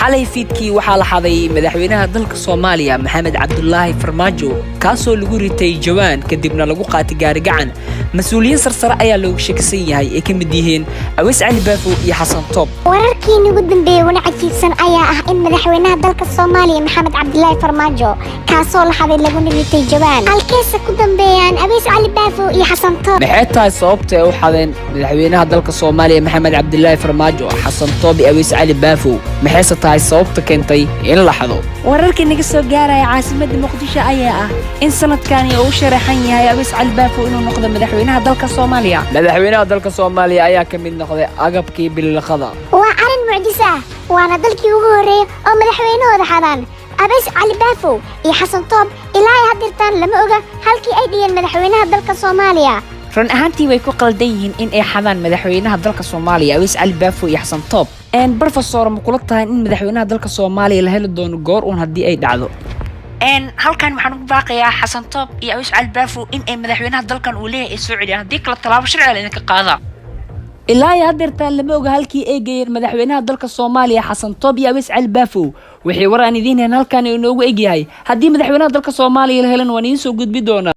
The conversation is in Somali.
Xalay fiidkii waxaa la xaday madaxweynaha dalka Soomaaliya, Maxamed Cabdulaahi Farmaajo, kaasoo lagu ritay jawaan, kadibna lagu qaatay gaarigacan. Mas-uuliyiin sarsare ayaa loogu shakisan yahay, ay ka mid yihiin Aweys Cali Baafow iyo Xasan Toob. Wararkii ugu dambeeyey wana cajiibsan ayaa ah in madaxweynaha dalka Soomaaliya, Maxamed Cabdilaahi Farmaajo, kaasoo la xaday laguna ritay jawaan, halkeesa ku dambeeyaan Aweys Cali Baafow iyo Xasan Toob? Maxay tahay sababta ay u xadeen madaxweynaha dalka Soomaaliya, Maxamed Cabdilaahi Farmaajo, Xasan Toob iyo Aweys Cali Baafow? Maxayse tahay sababta keentay in la xado? Wararkii naga soo gaaraya caasimadda Muqdisho ayaa ah in sanadkani uu u sharaxan yahay Aweys Cali Baafow inuu noqdo madaxweynaha dalka Soomaaliya. Madaxweynaha dalka Soomaaliya ayaa ka mid noqday agabkii bililiqada. Waa arrin mucjiso ah, waana dalkii ugu horreeyey oo madaxweynahooda xadaan. Abeys Cali Baafow iyo Xasan Toob ilaa ay haddirtaan lama oga halkii ay dhigeen madaxweynaha dalka Soomaaliya. Run ahaantii way ku qaldan yihiin in ay xadaan madaxweynaha dalka Soomaaliya, Aweys Cali Baafow iyo Xasan Toob. Brofesor, ma kula tahay in madaxweynaha dalka Soomaaliya la heli doono goor uun haddii ay dhacdo? Halkan waxaan ugu baaqayaa Xasan Toob iyo Aweys Cali Baafow in ay madaxweynaha dalkan uu leeyahay ay soo celiyaan, haddii kale tallaabo sharciga la idinka qaadaa. Ilaa iyo haddeertaan lama oga halkii ay geeyeen madaxweynaha dalka Soomaaliya, Xasan Toob iyo Aweys Cali Baafow. Wixii war aan idiin hayn halkan inoogu egyahay. Haddii madaxweynaha dalka Soomaaliya la helan, waan idiin soo gudbi doonaa.